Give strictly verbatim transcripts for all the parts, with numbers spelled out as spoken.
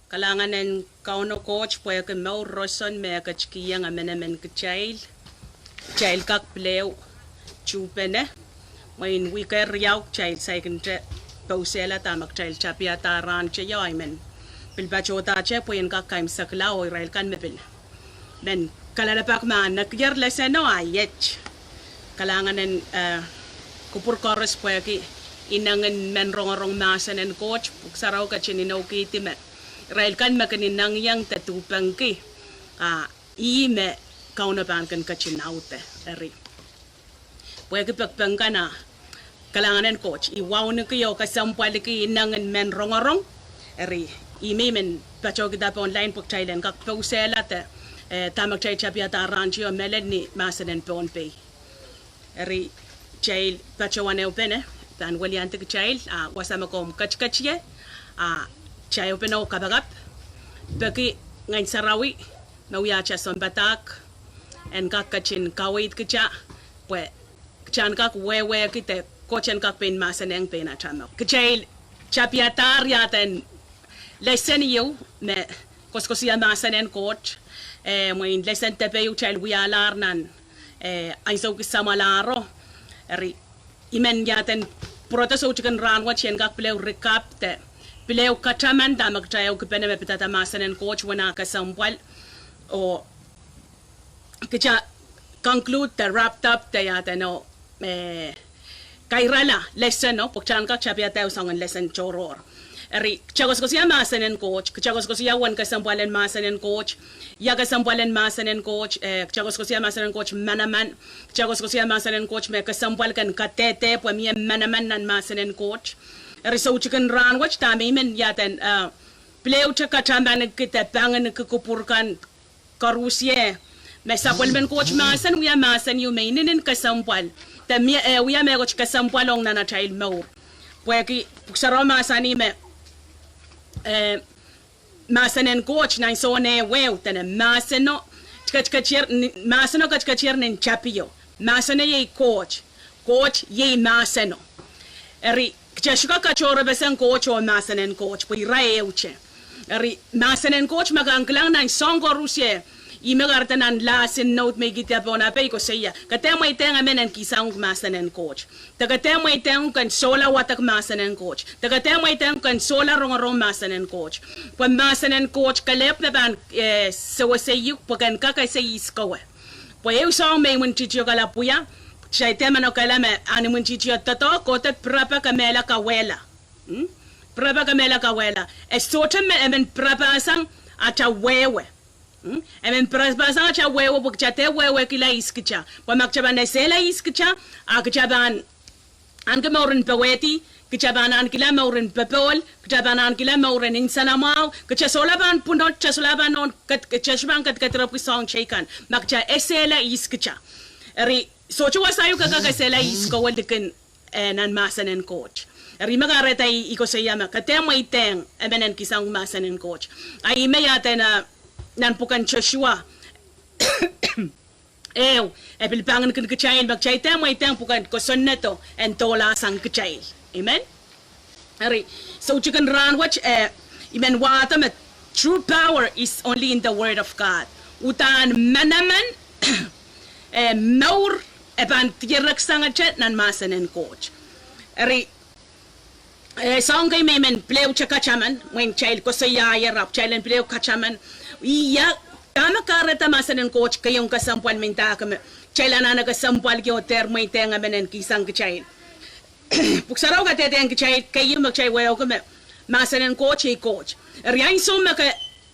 Kalahngan en Kauno Koht pwehki mour roson me e ketikihong emenemen kitail, kitail kak pil ehu tuhpene. Mwein wihk riau kitail saikinte pousehla dahme kitail tapihada rahnteio, I men pil patohdahte pwe I en kak kaimwisekla oh irail kan me pil men kalelapak me nekier leseno a iet. Kalahngan en, eh, kupwur koaros pwehki inengin men rongorong mahsen en Koht. Pwuhk Sarawi ketin inoukihdi me irail kan me kin inengieng de duhpengki, a, ih me Kauno pahn kin ketin aude. Eri pwehki pekipek kan, a, kalahngan en Koht, I wauneki oh kesempwalki inengin men rongorong. Eri I men patohkihda pohn lain pwe kitail en kak pousehla de, eh, dahme kitail tapihada rahnteio mehlel ni mahsen en Pohnpei. Eri kitail patohwan ehupene, pahn weliandi kitail, a, wasa me komw ketiket ie, a, kitail ehupene oh kapakap, peki Ngehn Sarawi me wia atail sounpadahk en kak ketin kaweid kitail, pwe kitail en kak wehwehki de Koht en kak pein mahsanihong pein atail mour. Kitail tapihadahr iaden lesen ieu me koasokoasoia mahsen en Koht, eh, mwein lesen depe ieu kitail wialahr nan, eh, ansou ki samwalahro. Eri I men iaden pwurodo soutikin rahnwet I en kak pil ehu recap de pil ehu kataman dahme kitail ehukipene me pidada mahsen en Koht uwen ah kesempwal, oh kitail conclude de wrapped up de iaden, oh, eh, kairala leseno, pwe kitail en kak tapihada ehu soangen lesen tohrohr. Eri kitail koasokoasoia mahsen en Koht, kitail koasokoasoia uwen kesempwal en mahsen en Koht, ia kesempwal en mahsen en Koht, eh, kitail koasokoasoia mahsen en Koht manaman, kitail koasokoasoia mahsen en Koht me kesempwal ken kadehde pwe mie manaman nan mahsen en Koht. Eri soutikin rahnwet dahme I men iaden, eh, pil ehute katamanki de panginki kupwur kan koarusie, me sapwellimen Koht mahsen wia mahsen ieu me inenen kesempwal, de mie, eh, wia mehkot kesempwal ong nan atail mour. Pwehki Pwuhk Sarawi mahsanih me, eh, mahsen en Koht nan Sohn ehu ehu dene mahseno ketiketier ni, mahseno ketiketier nin tapio. Mahseno iei Koht. Koht iei mahseno. Eri kitail sohte kak katohrepeseng Koht oh mahsen en Koht pwe ira ehute. Eri mahsen en Koht ma ke kilang nan soahng koarusie, ih me kahrehda nan lesson note me I kihda pohn ape I koasoia, ke dehr mweidehng emen en kihsang uhk mahsen en Koht, de ke dehr mweidehng uhk en sohla wadek mahsen en Koht, de ke dehr mweidehng uhk en sohla rongorong mahsen en Koht. Pwe mahsen en Koht kelehpw me pahn, eh, sewese uhk pwe ken kak ese ihs kowe. Pwe ehu soahng me imwintihtio kalapw wia, kitail dehr manokehla me ahn imwintihtio doadoahk kohdo pirapa kemehla kauwehla. Pirapa kemehla kauwehla. E sohte me emen pirapahsang atail wehwe. Emen pirapahsang atail wehwe pwe kitail dehr wehwehkihla ihs kitail. Pwe ma kitail pahn esehla ihs kitail, a kitail pahn ahneki mouren powehdi, kitail pahn ahnekihla mouren popohl, kitail pahn ahnekihla mouren nsenamwahu, kitail solahr pahn pwunod, kitail solahr pahn nohn, kitail sohte pahn kedikedirepwki soahng teikan ma kitail esehla ihs kitail. Eri sohte wasa ieu ke kak esehla ihs kowe likin, eh, nan mahsen en Koht. Eri me kahrehda I koasoia me ke dehr mweidehng emen en kihsang uhk mahsen en Koht. A ih me iaden, eh, nan pwuken Sosua ehu, e pil pangin kin kitail me kitail dehr mweidehng pwuken kosonnedo en dohlahsang kitail. Amen. Eri soutikin rahnwet, eh, I men wahdo me true power is only in the word of God. Uhdahn manaman, eh, mour, e pahn diereksangete nan mahsen en Koht. Eri, eh, soahng kei me I men pil ehute kataman, mwein kitail koasoiahier ahpw kitail en pil ehu kataman, ia, dahme kahrehda mahsen en Koht keiong kesempwal me ndahki me kitail anahne kesempwalki oh dehr mweidehng emen en kihsang kitail. Pwuhk Sarawi kadehdehng kitail keieu me kitail wehwehki me mahsen en Koht iei Koht. Eri ansou me ke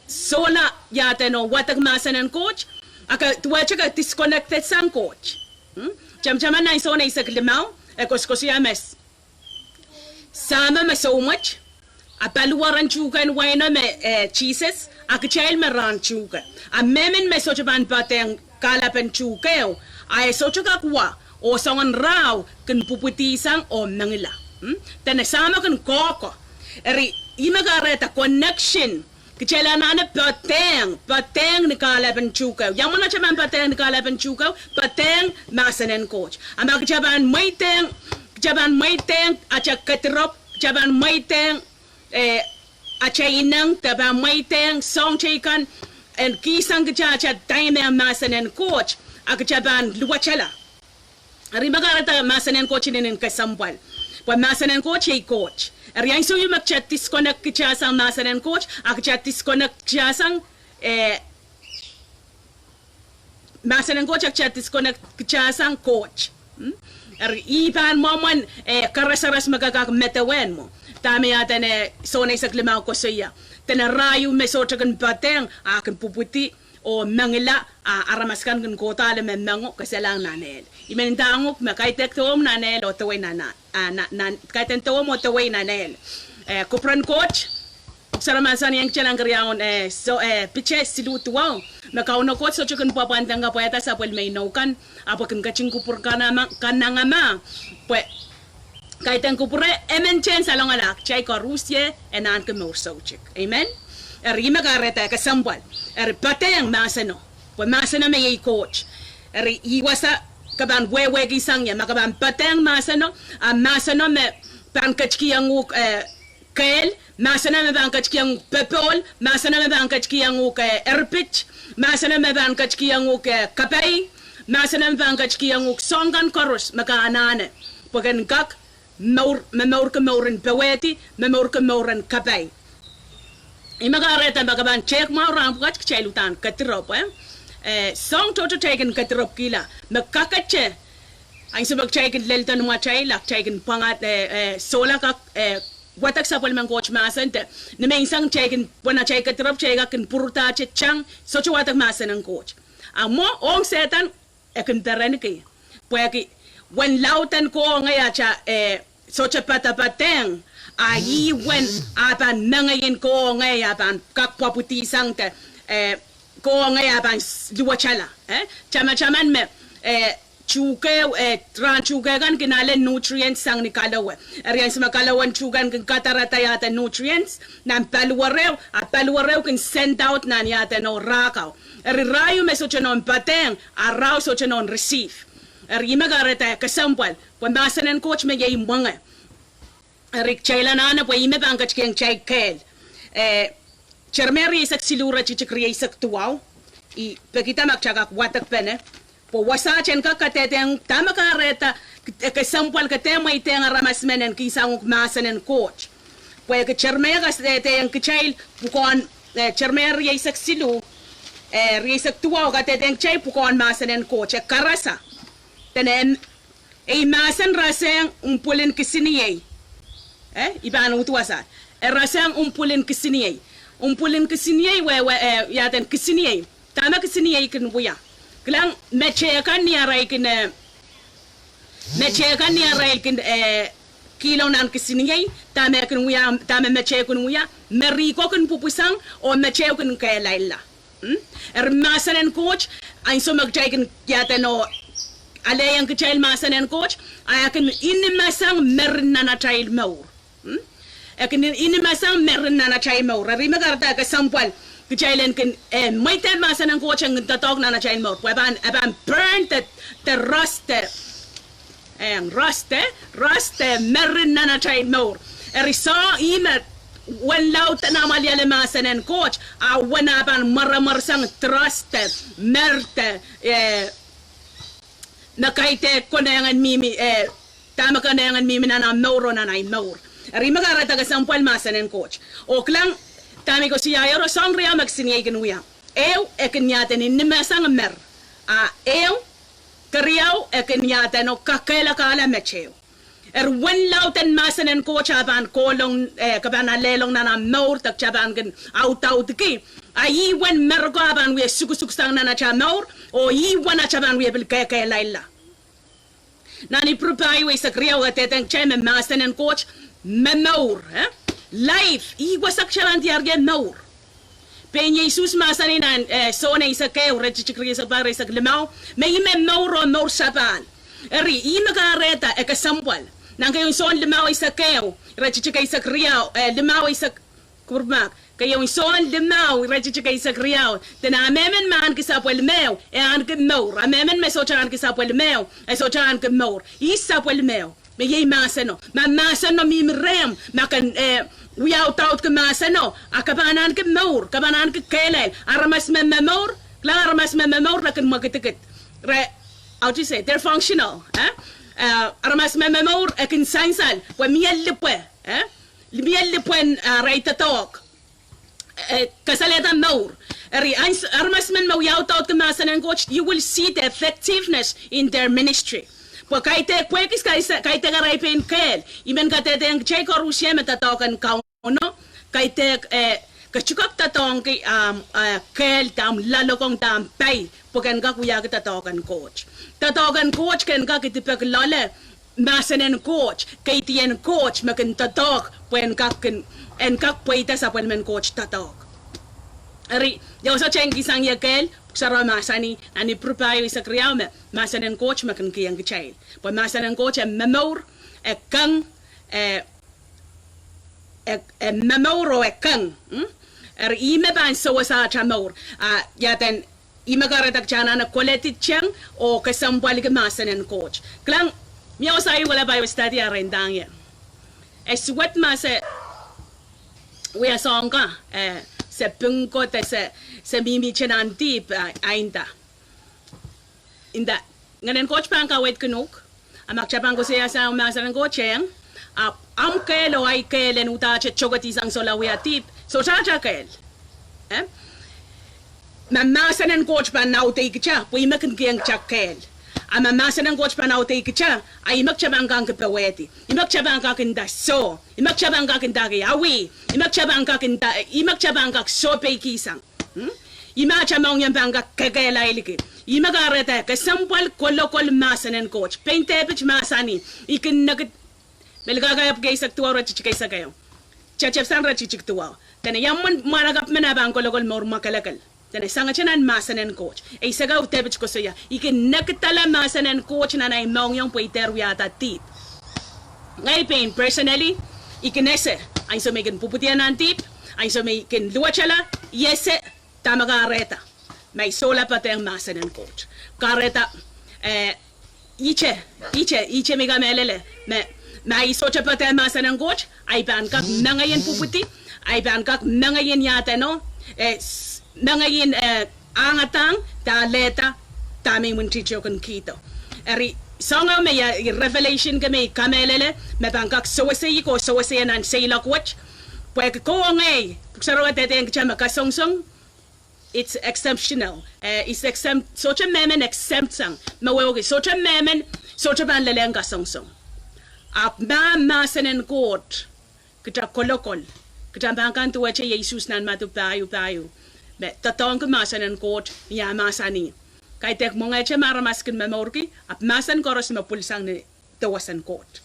sohla iaden oh wadek mahsen en Koht, a ke duwehte ke disconnected sang Koht. Tamataman nan Sohn eisek limau, e koasokoasoia me Sahmo me soumwet, a paliwar en tuhkehn waino me, eh, Sises, a kitail me rahn tuhke. A mehmen me sohte pahn poadehng kahlapen tuhkeo, a e sohte kak wa, oh soangen rahu kin pwupwudisang oh mengila. Dene Sahmo kin kohko. Eri, ih me kahrehda connection. Kitail anahne poadehng, poadehng ni kahlapen tuhkeo. Ia mwomwen atail pahn poadehng ni kahlapen tuhkeo? Poadehng mahsen en Koht. A ma kitail pahn mweidehng, kitail pahn mweidehng atail kedirepw, kitail pahn mweidehng, eh, atail ineng de pahn mweidehng soahng teikan en kihsang kitail atail time ong mahsen en Koht, a kitail pahn luwetala. Eri me kahrehda mahsen en Koht inenen kesempwal. Pwe mahsen en Koht iei Koht. Eri ansou ieu me kitail disconnect kitail sang mahsen en Koht, a kitail disconnect kitail sang, eh, mahsen en Koht, a kitail disconnect kitail sang Koht. Hmm? Eri ih pahn mwomwen, eh, karasaras me ke kak medewe mwo. Dahme ia dene Sohn eisek limau koasoia. Dene rahu me sohte kin patehng, a kin pwupwudi, oh mengila, a aramas akan kin kohdo ale me mengo, kesehlahng nan ehl. I men ndahng uhk me kaidehk dewemw nan ehl oh dewei nan, ah, na, na, kaidehn dewemw oh dewei nan ehl. Eh, kupwuren Koht, Pwuhk Sarawi mahsanihong kitail nan keriaun, eh, so, eh, Piter siluh duwau, me Kauno Koht sohte kin pwapwandeng kapwaiada sapwellime inou kan, ahpw e kin ketin kupwur kanama, kanengamah, pwe kaidehn kupwure, emen tehn salongala, kitail koaros e anahne mour soutuk. Amen. Eri ih me kahrehda kesempwal. Eri patehng mahseno. Pwe mahseno me iei Koht. Eri ih wasa ke pahn wehwehki sang ie, ma ke pahn patehng mahseno, a mahseno me pahn ketikihong uhk, eh, kehl, mahseno me pahn ketikihong uhk popohl, mahseno me pahn ketikihong uhk, eh, erpit, mahseno me pahn ketikihong uhk, eh, kapai, mahseno me pahn ketikihong uhk soahng kan koaros me ke anahne. Pwe ken kak mour, me mourki mour en powehdi, me mourki mour en kapai. Ih me kahrehda ma ke pahn tehk mwahu rahn pwukat kitail uhdahn kedirepw, eh. Eh, soahng tohto kitail kin kedirepwkihla. Me kakete, ansou me kitail kin leldo ni mwatail, a kitail kin pwangad, eh, eh, solahr kak, eh, wadek sapwellimen Koht mahsen de. Ni menseng kitail kin, pwe atail kedirepw kitail kak kin pwurudahte tang, sohte wadek mahsen en Koht. A mwo, ong Sehdan, e kin perenki. Pwehki, wen lauden kowe ngehi atail, eh, sohte padapadehng, a ih wen a pahn mengei en kowe ngehi a pahn kak pwupwudi sang de, eh, kowe ngehi a pahn s-, luwetala, eh. Tamataman me, eh, tuhke, eh, rahn tuhke kan kin ale nutrients sang ni kalowe. Eri ansou me kalowen tuhke kan kin kadarada ia de nutrients, nan paliwereo, a paliwereo kin send out nan ia de nohn rahkau. Eri rahu me sohte nohn patehng, a rahu sohte nohn receive. Eri ih me kahrehda kesempwal, pwe mahsen en Koht me iei mwenge. Eri kitail anahne pwe ih me pahn ketikihong kitail kehl. Eh, Seremaia rieisek siluh iretikitik rieisek duwau, I pekida ma kitail kak wadekpene. Pwe wasaht en kak kadehdehiong dahme kahrehda, eh, kesempwal ke dehr mweidehng aramas men en kihsang uhk mahsen en Koht. Pwehki Seremaia kadehdehiong kitail pwukoahn, eh, Seremaia rieisek siluh, eh, rieisek duwau kadehdehiong kitail pwukoahn mahsen en Koht. E karasa. Dene ei mahsen rasehng mpwulin kisiniei. Eh, I pahn uhd wasa. E rasehng mpwulin kisiniei. Mpwulin kisiniei wehwe, eh, ia de kisiniei. Dahme kisiniei kin wia. Kilang, meteikan ni arail kin, eh, meteikan ni arail kin, eh, kihlong nan kisiniei, dahme kin wia, dahme meteikan kin wia, meriko kin pwupwisang, oh meteikan kin kehlailla. Hmm? Eri mahsen en Koht, ansou me kitail kin ia de nohn, alehiong kitail mahsen en Koht, a e kin inimasang meren nan atail mour. Hmm? E kin inimasang meren nan atail mour. Eri me kahrehda kesempwal, kitail en kin, eh, mweidehng mahsen en Koht en kin doadoahk nan atail mour. Pwe e pahn, e pahn burn the, the rust, eh, rust, eh, rust, eh, meren nan atail mour. Eri soh ih me wen laud en amwaliale mahsen en Koht, a wen a pahn mweremwersang the rust, eh, merd, eh, me kaidehk konehng en mihmi, eh, dahme konehng en mihmi nan ahi mour oh nan ahi mour. Eri me kahrehda kesempwal mahsen en Koht. Oh kilang, dahme I koasoiaiero, soahng riau me kisiniei kin wia. Ehu, e kin ia de inimasang mer. A ehu, keriau, e kin ia de nohn kakehlakahla meteikan. Eri wen laud en mahsen en Koht a pahn kohlong, eh, ke pahn alehlang nan ahi mour de kitail pahn kin audaudki. A ih wen meriko a pahn wie sukusuksang nan atail mour, oh ih wen atail pahn wie pil kekehlailla. Nan Ipru pahieu eisek riau kadehdehiong kitail me mahsen en Koht me mour, eh? Life, ih wasa kitail pahn diar ie mour. Pein Sises mahsanih nan, eh, Sohn eisek ehu, iretikitik rieisek pahieu, rieisek limau, me ih me mour oh mour sapahl. Eri, ih me kahrehda e kesempwal. Nan keieun Sohn limau eisek ehu, iretikitik eisek riau, eh, limau eisek Kupwurmahk, keieun Sohn limau, iretikitik eisek riau. Dene a mehmen me ahneki sapwellimeo, e ahneki mour. A mehmen me sohte ahneki sapwellimeo, e sohte ahneki mour. Ih sapwellimeo, me iei mahseno. Ma mahseno mihmi rehmw, ma ke, eh, wiaudaudki mahseno, a ke pahn ahneki mour, ke pahn ahneki kehlail. Aramas me momour, kilang, aramas me momour re kin mwekidkid. Re, how do you say, they're functional, eh? Eh, aramas me momour e kin sansal, pwe mie lipwe, eh? Mie lipwen, eh, irail doadoahk. Eh, kasalehda mour. Eri, ans-, aramas men me wiaudaudki mahsen en Koht, you will see the effectiveness in their ministry. Pwe kaidehk, pwehki kaidehk, kaidehk arail pein kehl. I men kadehdehiong kitail koaros me doadoahk en Kauno, kaidehk, eh, ke sohte kak doadoahngki, um, eh, kehl, dahmw loalokong, dahmw pai, pwe ken kak wiahki doadoahk en Koht. Doadoahk en Koht ken kak idipek loale mahsen en Koht, kaidehn Koht me kin doadoahk, pwe en kak kin, en kak pweida sapwellimen Koht doadoahk. Eri, ia wasa kitail en kihsang ie kehl? Pwuhk Sarawi mahsanih nan Ipru pahieu eisek riau me mahsen en Koht me kin kihong kitail. Pwe mahsen en Koht e momour, e keng, e, e, e momour oh e keng. Mm? Eri, ih me pahn sewese atail mour. A, ia duwen, ih me kahrehda kitail anahne koledi teng oh kesempwalki mahsen en Koht. Kilang, mie wasa I wia Bible study erein ndahng ie. E suwed ma se wia soahng kan, eh, se pingko de se, se mihmi nan dihp, eh, a nda, nda, Ngehn en Koht pahn kaweidkin uhk. A ma kitail pahn koasoia sang mahsen en Koht, eng, a, ahmw kehl oh ahi kehl en uhdahte tokedihsang solahr wia dihp, sohte atail kehl. Eh? Ma mahsen en Koht pahn audeikitail, pwe ih me kin kihong kitail kehl. A ma mahsen en Koht pahn audeikitail, a ih me kitail pahn kak kin powehdi. Ih me kitail pahn kak nda soh. Ih me kitail pahn kak nda ki awi. Ih me kitail pahn kak nda, ih me kitail pahn kak sohpeikihsang. Hmm? Ih me atail mohngiong pahn kak kekehlailiki. Ih me kahrehda kesempwal kolokol mahsen en Koht. Pein Depit mahsanih, I kin nekid, Melkahka epwiki eisek duwau, iretikitik eisek ehu. Tepsang iretikitik duwau. Dene ia mwomwen mwahnakapw men e pahn kolokol mour mwakelekel? Dene sangete nan mahsen en Koht. Eisek ehu, Depit koasoia, I kin nekidala mahsen en Koht nan ahi mohngiong pwe I dehr wiahda dihp. Ngehi pein personally, I kin ese ansou me I kin pwupwudiong nan dihp, ansou me I kin luwetala, I ese dahme kahrehda ma I sohla poadehng mahsen en Koht. Kahrehda, eh, ihte, ihte, ihte me I kamehlele me, ma I sohte poadehng mahsen en Koht, ahi pahn kak mengei en pwupwudi, ahi pahn kak mengei en iadeno, eh, s-, mengei en, eh, angadahng de alehda dahme imwintihti kin kihdo. Eri, soahng ehu me ia, revelation ke me I kamehlele me pahn kak sewese ih oh sewese ie nan seiloak wet. Pwehki kowe oh ngehi, Pwuhk Sarawi kadehdehiong kitail me kasongosong, it's exceptional. Eh, it's exempt, sohte mehmen exempt sang, me wehwehki, sohte mehmen, sohte pahn lelehng kasongosong. Ahpw ma mahsen en Koht kitail kolokol, kitail pahn kan duwehte Sises nan Madiu pahieu, pahieu, me doadoahngki mahsen en Koht, ni ah mahsanih, kaidehk mwengehte me aramas kin momourki, ahpw mahsen koaros me pwilsang ni dewen Koht.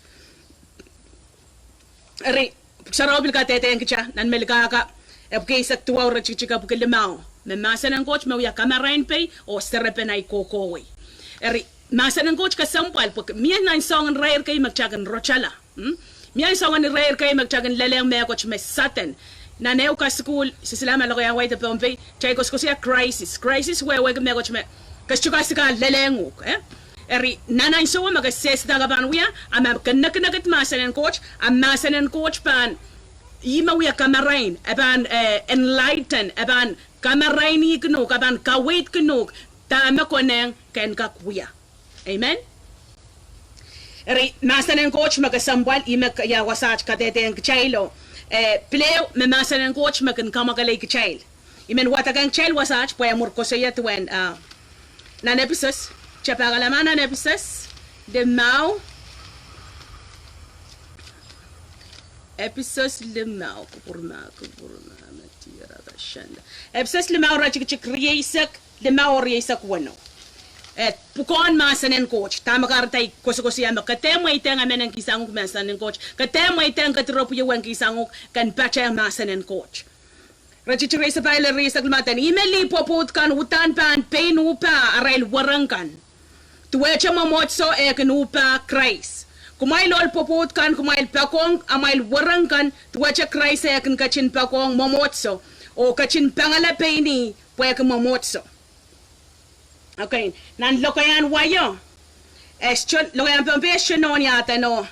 Eri, Pwuhk Sarawi pil kadehdehiong kitail nan Melkahka epwiki eisek duwau, iretikitik epwiki limau, me mahsen en Koht me wia kamarain pei oh serepen ahi kohkohwei. Eri, mahsen en Koht kesempwal, pwe mie nan soangen irair kei me kitail kin rotala. Hmm? Mie nan soangen irair kei me kitail kin lelehng mehkot me sudden. Nan ehu kasukuhl, sisila ma lokaiahn wai de Pohnpei, kitail koasokoasoia crisis. Crisis wehwehki mehkot me ke sohte kak sehse lelehng uhk, eh? Eri, nan ansou me ke sehsehda ke pahn wia, a ma ke nekinekid mahsen en Koht, a mahsen en Koht pahn, ih me wia kamarain, e pahn, eh, enlighten, e pahn kamarainih kin uhk, e pahn kaweid kin uhk dahme konehng ken kak wia. Amen. Eri, mahsen en Koht me kesempwal, ih me ia wasaht kadehdehiong kitailo. Eh, pil ehu me mahsen en Koht me kin kamwakelei kitail. I men wadekehng kitail wasaht pwe e mwur koasoia duwen, ah, nan Episos, kitail pahn kalap nan Episos limau. Episos limau, kupwurma, kupwurma, me tier akashanda. Episos limau, iretikitik rieisek limau oh rieisek weneu. Eh, pwukoahn mahsen en Koht, dahme kahrehda I koasokoasoia me ke dehr mweidehng emen en kihsang uhk mahsen en Koht, ke dehr mweidehng kedirepw ieu en kihsang uhk, ken patehng mahsen en Koht. Iretikitik rieisek pahieu, rieisek limau, dene ih me lih pwopwoud kan uhdahn pahn pein uhpah arail wereng kan. Duwehte mwomwohdiso eh kin uhpah Krais. Kumwail ohl pwopwoud kan, kumwail poakohng amwail wereng kan, duwehte Krais eh kin ketin poakohng mwomwohdiso, oh ketin pangala pein ih pwehki mwomwohdiso. Okay, nan lokaiahn wai o, e sohte, lokaiahn Pohnpei e sohte nohn iadeno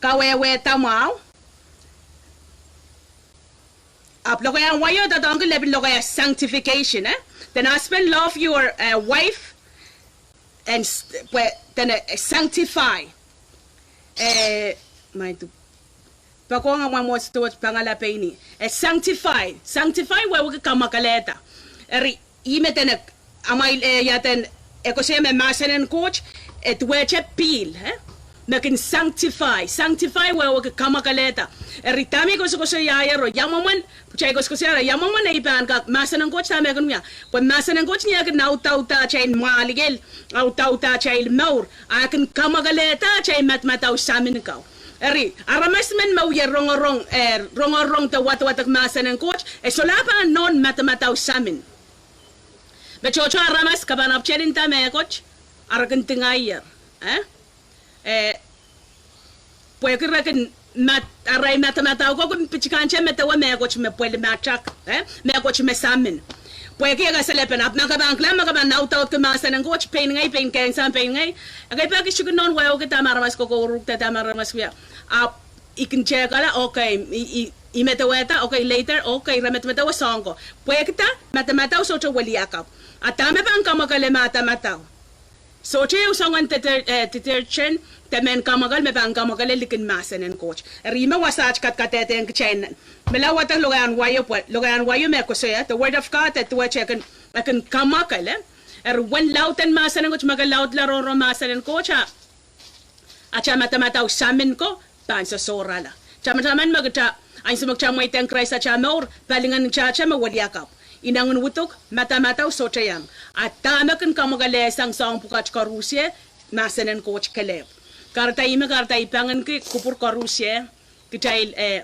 kawehwehda mwahu. Lokaiahn wai o doadoahngki lepin lokaia sanctification, eh? Then husband, love your, eh, wife, and s-, pwe, then, eh, sanctify. Eh, ma I tu. Pwe koh ngamwamwohdi wet pangala pein ih. Eh, sanctify. Sanctify wehwehki kamwakelehda. Eri, ih me then, amwail, eh, ia then, e koasoia me mahsen en Koht, e duwehte pihl, eh? Me kin sanctify. Sanctify wehwehki kamwakelehda. Eri dahme I koasokoasoiaier o, ia mwomwen, pwe kitail koasokoasoiaier o, ia mwomwen e pahn kak mahsen en Koht dahme e kin wia. Pwe mahsen en Koht ni e kin audaudla atail mwahliel, audaudla atail mour, a e kin kamwakelehda atail madamadau samin kau. Eri, aramas men me wie rongorong, eh, rongorong de wadawadek mahsen en Koht, e solahr pahn nohn madamadau samin. Me tohto aramas ke pahn apwtehn nda mehkot, a re kin dingaier, eh? Eh, pwehki re kin mad-, arail madamadau ko kin pitikante medewe mehkot me pwelimatak, eh? Mehkot me samin. Pwehki e kasalepen, ahpw ma ke pahn kilang, ma ke pahn audaudki mahsen en Koht, pein ngehi, pein kehnsang, pein ngehi. Ekei pak I sohte kin nohn wehwehki dahme aramas kokouruk de dahme aramas wia. Ahpw I kin tehkala, okay, I, I, I medewehda, okay, later, okay, re medemedewe soahng ko. Pwehki dah, madamadau sohte weliakapw. A dahme pahn kamwakele madamadau? Sohte ehu soangen deter-, eh, detergent, de mehn kamwakel me pahn kamwakele likin mahsen en Koht. Eri me wasaht kadkadehdehng kitail nan. Me lao wadek lokaiahn wai o pwe, lokaiahn wai o me koasoia, the word of God, e duwehte e kin, e kin kamwakele. Eri wen lauden mahsen en Koht, ma ke laudla rongorong mahsen en Koht, a ata madamadau samin ko pahn sosohrala. Tamataman me kita, ansou me kita mweidehng Krais ata mour, palingehn ata me weliakapw. Inangin uduk, madamadau sohte iang. A dahme kin kamwakelehsang soahng pwukat koarusie, mahsen en Koht kelehpw. Kahrehda ih me kahrehda I pangin ki kupwur koarusie, kitail, eh,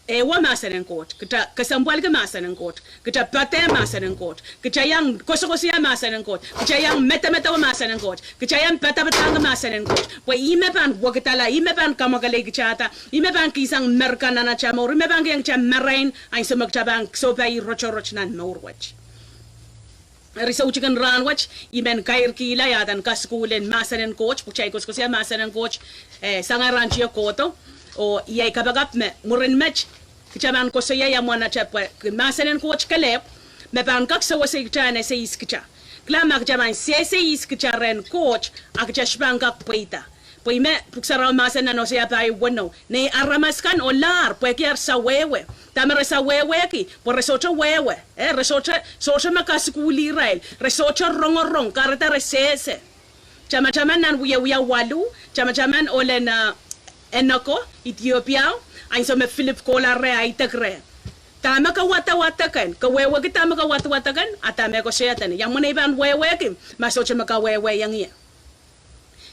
ehuo mahsen en Koht, kita kesempwalki mahsen en Koht, kita poadeh mahsen en Koht, kita iang koasokoasoia mahsen en Koht, kita iang medemedewe mahsen en Koht, kita iang padapadahngki mahsen en Koht. Pwe ih me pahn wekidala, ih me pahn kamwakele kitada, ih me pahn kihsang merika nan ata mour, ih me pahn kihong kita marain, ansou me kita pahn sohpai rotorot nan mour wet. Eri soutik en rahn wet, I men kairkihla ia eden kasukuhl en mahsen en Koht, pwe kitail koasokoasoia mahsen en Koht, eh, sang rahn tiahk kohdo, oh iei kapakap me, mwurin met, kita pahn koasoia ia mwomwen ata pwe, mahsen en Koht kelehpw, me pahn kak sewese kita en ese ihs kita. Kilang ma kita pahn sehse ihs kita rehn Koht, a kita sohte pahn kak pweida. Pwe ih me pwuhk sarawi mahsen nan Oseia pahieu weneu. Nei aramas kan olahr, pwehki ar sawehwe. Dahme re sawehwehki, pwe re sohte wehwe. Eh, re sohte, sohte me kasukuhl irail. Re sohte rongorong, kahrehda re sehse. Tamataman nan Wiewia waluh, tamataman ohlen, ah, Enoko, Ethiopia, ansou me Philip kohla reh a idek reh. Dahme ke wadawadek en, ke wehwehki dahme ke wadawadek en, a dahme koasoia dene. Ia mwomwen ei pahn wehwehki, ma sohte me kawehwehiong ie.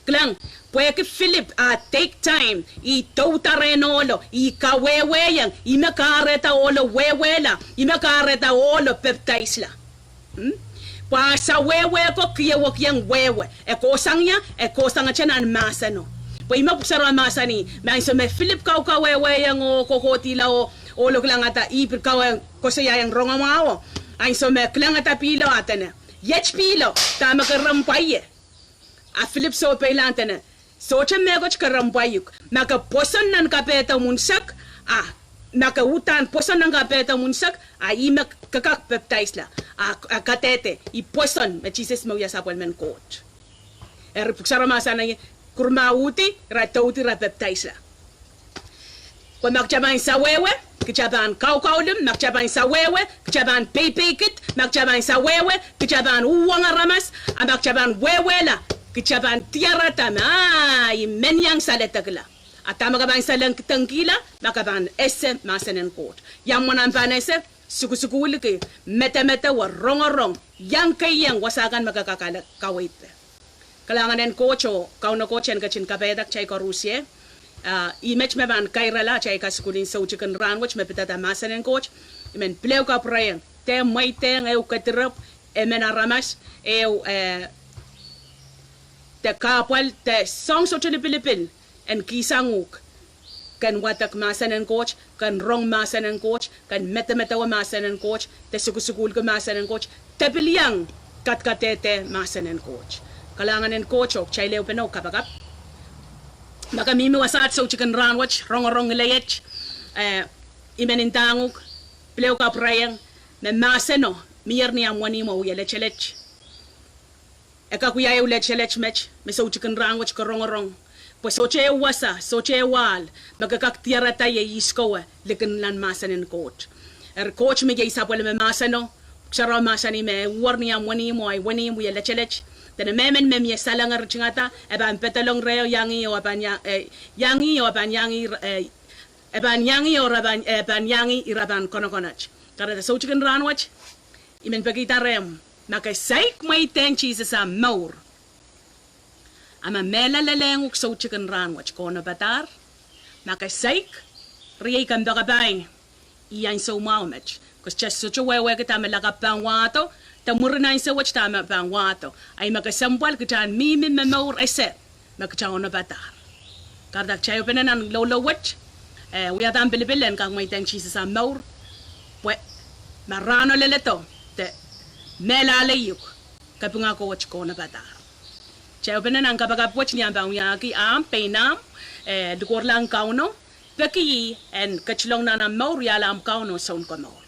Kilang, pwehki Philip a take time, ih douda rehn ohlo, ih kawehwehiong, ih me kahrehda ohlo wehwehla, ih me kahrehda ohlo pepdaisla. Hmm? Pwe a sawehwe ko kihwekiong wehwe, e kohsang ia, e kohsang ete nan mahseno. Pwe ih me pwuhk sarawi mahsanih, me ansou me Philip kaukawehwehiong oh kohkohdihla oh, ohlo kilangada, ih pil kawe koasoiaiong rongamwahuo, ansou me kilangada pihlo a dene. Iet pihlo, dahme ke rempwa ie. A Philip sohpeilahng dene, sohte mehkot ke rempwa uk, ma ke pwoson nan kapehdomw unsek, a, ma ke uhdahn pwoson nan kapehdomw unsek, a ih me ke kak pepdaisla, a, a kadehde, ih pwoson me Sises me wia sapwellimen Koht. Eri pwuhk sarawi mahsanih, kurma uhdi, ira doudi, ira pepdaisla. Pwe ma kita pahn sawehwe, kita pahn kaukaulim, ma kita pahn sawehwe, kita pahn peipeikid, ma kita pahn sawehwe, kita pahn uhwong aramas, a ma kita pahn wehwehla, kita pahn diarada me, ah, I men iang saledekla. A dahme ke pahn salengdengkihla, ma ke pahn ese mahsen en Koht. Ia mwomwen ahmw pahn ese, sukusukuhlki, medemedewe, rongorong, iang keieng wasa kan me ke kak ale kaweid. Kalahngan en Koht oh Kauno Koht en ketin kapaiada kitail koarusie. Ah, ih met me pahn kairala atail kasukuhl en soutik en rahn wet me pidada mahsen en Koht. I men pil ehu kapwurehiong, dehr mweidehng ehu kedirepw, emen aramas, ehu, eh, de kahpwal, de soahng sohte lipilipil en kihsang uhk ken wadek mahsen en Koht, ken rong mahsen en Koht, ken medemedewe mahsen en Koht, de sukusukuhlki mahsen en Koht, de pil iang kadkadehde mahsen en Koht. Kalahngan en Koht oh kitail ehupene oh kapakap. Ma ke mihmi wasaht soutik en rahn wet, rongorong ngileiet, eh, I men ndahng uhk, pil ehu kapwurehiong, me mahseno mier ni omw wenihmwo wie letelet. E kak wia ehu letelet met me soutik en rahnwet ke rongorong. Pwe sohte ehu wasa, sohte ehu ahl me ke kak diarada ie ihs kowe likin nan mahsen en Koht. Eri Koht me iei sapwellime mahseno, Pwuhk Sarawi mahsanih me uhr ni omw wenihmwo, ahi wenihmw wie letelet. Dene mehmen me mie salengeritingada, e pahn pedolong reh oh iang ih oh e pahn ia-, eh, iang ih oh e pahn iang ih, eh, e pahn iang ih oh re pahn, eh, pahn iang ih, ira pahn konokonot. Kahrehda soutik en rahnwet, I men pekihda rehmw, ma ke saik mweidehng Sises ahmw mour, a ma mehla lelehng uhk soutik en rahnwet, ke onopadahr. Ma ke saik, riei kompoakepahi, ih ansou mwahu met. Kitail sohte wehwehki dahme lakapw pahn wahdo, de mwurin ansou wet dahme pahn wahdo. Ahi me kesempwal kitail en mihmi me mour ese me kitail onopadahr. Kahrehda kitail ehupene nan loulou wet, eh, wiahda ahmw pilipil en kak mweidehng Sises ahmw mour. Pwe ma rahno leledo, de mehlale uhk, kapinga Koht ke onopadahr. Kitail ehupene nan kapakap wet ni ahmw pahn wiahki ahmw pein ahmw, eh, likorlahng Kauno, peki ih en ketilong nan ahmw mour, wiahla ahmw Kaun oh Sounkomour.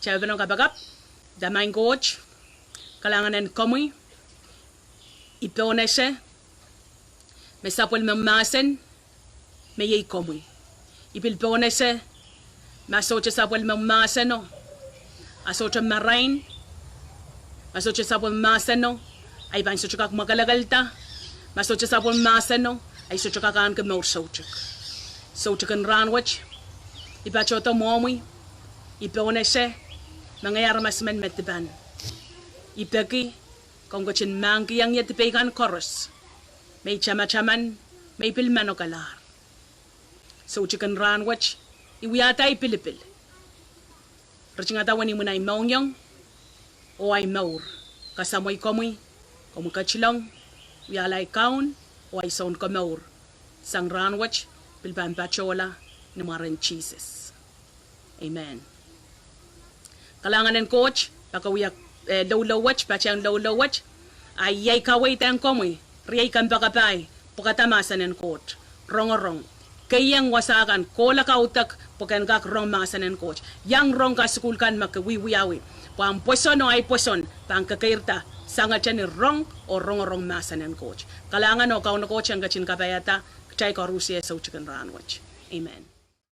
Kitail ehupene kapakap, Dahme Maing Koht, kalahngan en komwi, I pohnese me sapwellimomwi mahsen me iei komwi. I pil pohnese ma sohte sapwellimomwi mahseno, a sohte marain. Ma sohte sapwellimomwi mahseno, ahi pahn sohte kak mwakelekelda. Ma sohte sapwellimomwi mahseno, ahi sohte kak ahneki mour soutuk. Soutik en rahnwet, I patohdo mwohmwi, I pohnese me ngehi aramas men me dipan. I peki komw ketin mahkikihong ie dipei kan koaros me I tamataman, me I pil manokelahr. Soutik en rahnwet, I wiahda ahi pilipil, ritingada wenihmwen ahi mohngiong oh ahi mour, kasamwo komwi, komwi ketilong, wiahla ahi Kaun oh ahi Sounkomour sang rahnwet, pil pahn patohla ni mwaren Sises. Amen. Kalahngan en Koht, pwe ke wia, eh, loulou wet, patehng loulou wet, a I iei kaweid ong komwi, riei kompoakepahi, pwekada mahsen en Koht, rongorong, keiong wasa kan, kohla kaudok pwe ken kak rong mahsen en Koht. Iang rong kasukuhl kan me ke wiewiawi, pwe ahmw pwoson oh ahi pwoson pahn kekeirda sangete ni rong oh rongorong mahsen en Koht. Kalahngan oh Kaun Koht en ketin kapaiada kitail koarusie soutik en rahnwet. Amen.